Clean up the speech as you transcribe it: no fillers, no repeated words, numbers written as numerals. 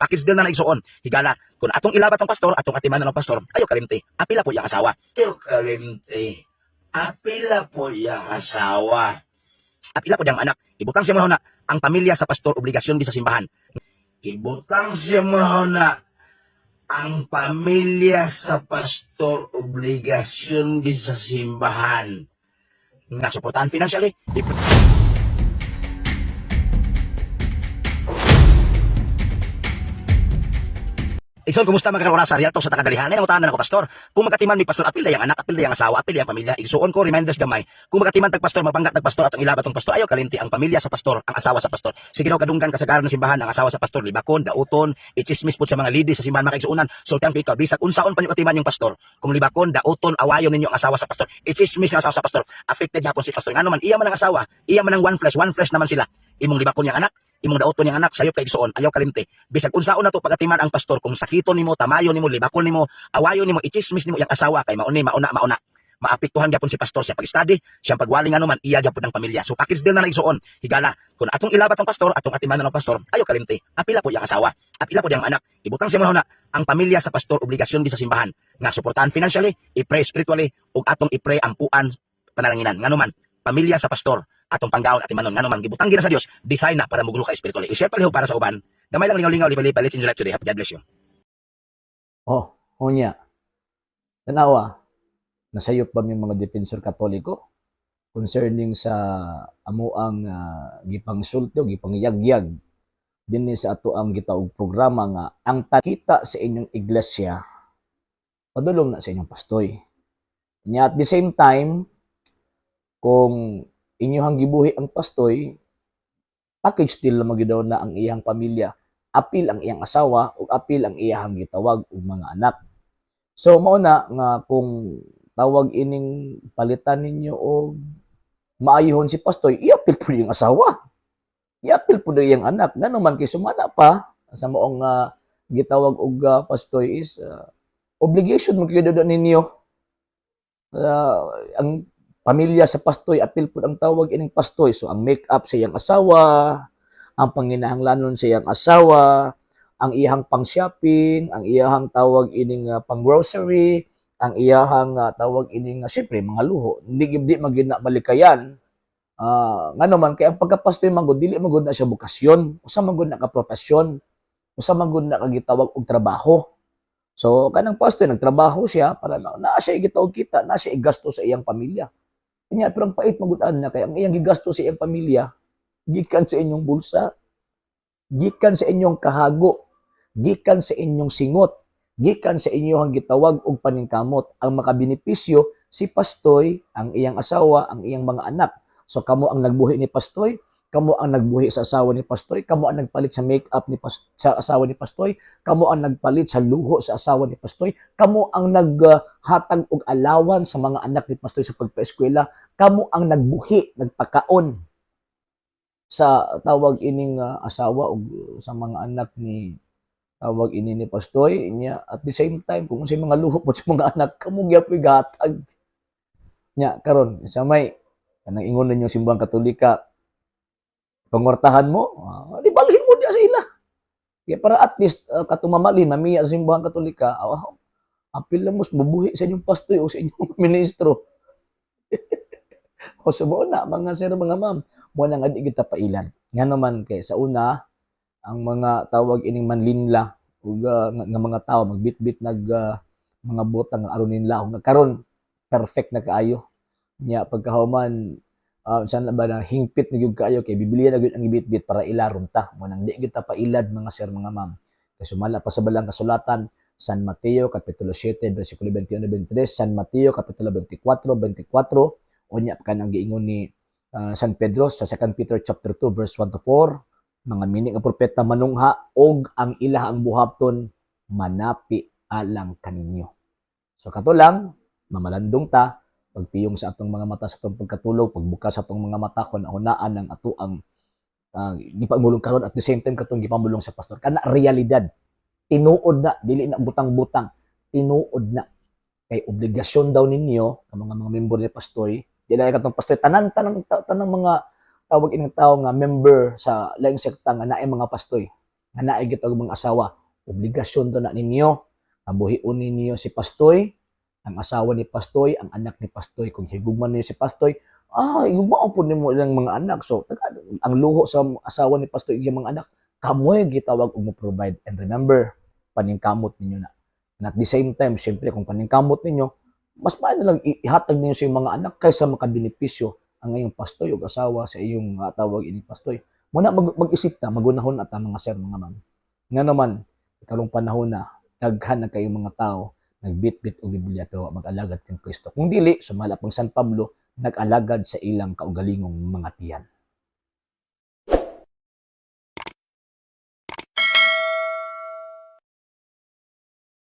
Package deal na na, igsuon. Higala, kung atong ilabat ang pastor, atong atiman ng pastor, ayo kalimti. Apila po iyang asawa. Ayo kalimti. Apila po iyang asawa. Apila po iyang anak. Ibutang siya muna ang pamilya sa pastor obligasyon gi sa simbahan. Ibutang siya muna ang pamilya sa pastor obligasyon gi sa simbahan. Nga suportahan financially. Igsoon, kumusta mga kaorasa? Real talk sa takadalihan. Ang utahan na ako, pastor. Kung magkatiman mi pastor, apil na yang anak, apil na yang asawa, apil na yang pamilya. Igsuon ko, reminders gamay. Kung magkatiman tag pastor, mapanggat tag pastor, atong ilabat tong pastor, ayaw kalinti ang pamilya sa pastor, ang asawa sa pastor. Sige daw kadunggan kasagaran ng simbahan, ang asawa sa pastor, libakon, dauton, itsismis po sa mga ladies sa simbahan, mga kaigsuonan. Sultian ko ikaw, bisag unsaon pa nyo katiman yung pastor. Kung libakon, dauton, awayon ninyo ang asawa sa pastor. Itsismis ng asawa sa pastor. Affected yapon si pastor. Ngano man, iya man ang asawa, iya man ang one flesh naman sila. Imong libakon yang anak, imong dauton yang anak, sayop kay igsuon, ayaw kalimti. Bisag unsaon na to pagatiman ang pastor, kung sakiton nimo, tamayon nimo, libakon nimo, awayon nimo, itsismis nimo yang asawa kay mauni, mauna, mauna. Maapektuhan gyapon si pastor siya pag-study, siya pagwaling ano man, iya gyapon ang pamilya. So package deal na na, igsuon. Higala, kung atong ilabat ang pastor, atong atiman ng pastor, ayaw kalimti. Apila po iyang asawa, apila po iyang anak. Ibutang siya muna ang pamilya sa pastor obligasyon gi sa simbahan. Nga suportahan financially, i-pray spiritually, ug atong i-pray ampuan panalanginan. Ngano man, pamilya sa pastor, atong panggaon at imanon. Ngano man, gibutang gina sa Dios, design na para mugro ka spiritually. I-share palihog para sa uban. Gamay lang lingaw-lingaw, lipa-lipa. Let's enjoy life today. God bless you. Oh, unya. Tanawa, nasayop ba may mga defensor Katoliko concerning sa amuang gipangsulti o gipangyagyag dinhi sa ato ang gitawag programa nga ang kita sa inyong iglesia padulong na sa inyong pastoy. Nya at the same time, kung inyong gibuhi ang pastoy, package deal na gyud daw na ang iyang pamilya, apil ang iyang asawa ug apil ang iyang gitawag og mga anak. So mao na nga kung tawag ining palitan ninyo og maayuhon si pastoy, iapil po yung asawa. Iapil po iyang anak. Ngano man kay sumala pa sa maong gitawag og pastoy is obligation man gyud ninyo. Ang pamilya sa pastoy, apil po ang tawag ining pastoy. So ang make-up sa iyang asawa, ang panginahanglanon sa iyang asawa, ang iyang pang-shopping, ang iyang tawag ining pang-grocery, ang iyang tawag ining siyempre mga luho. Hindi di man gyud na malikayan. Ngano man kay ang pagkapastoy man gud dili man gud na siya bokasyon, usa man gud na ka profesyon, usa man gud na ka gitawag og trabaho. So kanang pastoy nagtrabaho siya para na naa siya gitawag kita, naa siya igasto sa iyang pamilya. Nya pero ang pait man gud na kay ang iyang gigasto sa iyang pamilya gikan sa inyong bulsa, gikan sa inyong kahago, gikan sa inyong singot, gikan sa inyong gitawag og paningkamot. Ang makabenepisyo si pastoy, ang iyang asawa, ang iyang mga anak. So kamo ang nagbuhi ni pastoy, kamo ang nagbuhi sa asawa ni pastoy, kamo ang nagpalit sa make-up ni sa asawa ni pastoy, kamo ang nagpalit sa luho sa asawa ni pastoy, kamo ang naghatag og allowance sa mga anak ni pastoy sa pagpaeskwela, kamo ang nagbuhi, nagpakaon sa tawag ining asawa ug sa mga anak ni tawag ini ni pastoy. Nya at the same time, kung unsay mga luho po sa mga anak, kamo gyapoy gatag. Nya karon sa may kanang ingon ninyo Simbahang Katolika, pangwartahan mo, di balhin mo diya sa ila. Kaya para at least katumamalin mamiya sa Simbahang Katolika, apil lang mo mabuhi sa inyong pastoy o sa inyong ministro. O so mao na, mga sir, mga ma'am, mo na nga di kita pailan. Nga naman kay sa una ang mga tawag ining manlinla ug nga mga tao magbitbit nag mga butang nga aron nila nga karon perfect na kaayo. Nya pagkahuman saan na ba na hingpit na gyud kaayo kay bibilihan na gyud ang ibitbit para ilaron ta. Mo nang di gyud ta pailad, mga sir, mga ma'am. Kay sumala pa sa balang kasulatan, San Mateo kapitulo 7 bersikulo 21 23, San Mateo kapitulo 24 24, unya kanang giingon ni San Pedro sa 2 Peter chapter 2 verse 1 to 4, mga mini nga propeta manungha og ang ila ang buhaton manapi alang kaninyo. So kato lang, mamalandong ta, pagpiyong sa atong mga mata sa atong pagkatulog, pagbukas sa atong mga mata kung hunaan ang ato ang gipamulong karon, at the same time katong gipamulong sa pastor. Kana realidad. Tinuod na, dili na butang-butang. Tinuod na. Kay obligasyon daw ninyo, ang mga member ni pastoy, di lang katong pastoy, tanan tanang tanang mga tawag ining tao nga member sa laing sekta nga naay mga pastoy. Nga naay gitawag mga asawa, obligasyon to na ninyo. Kabuhion ninyo si Pastoy, ang asawa ni Pastoy, ang anak ni Pastoy. Kung higugma ninyo si Pastoy, higugmaon po nimo ilang mga anak. So, ang luho sa asawa ni Pastoy, iyang mga anak, kamoy gitawag og mo provide. And remember, paningkamot ninyo na. And at the same time, syempre, kung paningkamot ninyo, mas maayo na lang ihatag ninyo sa iyong mga anak kaysa makabenepisyo ang iyong pastoy o asawa sa iyong tawag ining pastoy. Muna mag-isip ta, magunahon at ang mga sir, mga ma'am. Nga naman, karong panahon na, daghan na kayong mga tao nagbitbit og Biblia pero wa mag-alagad kang Kristo. Kung dili, sumala pang San Pablo, nag-alagad sa ilang kaugalingong mga tiyan.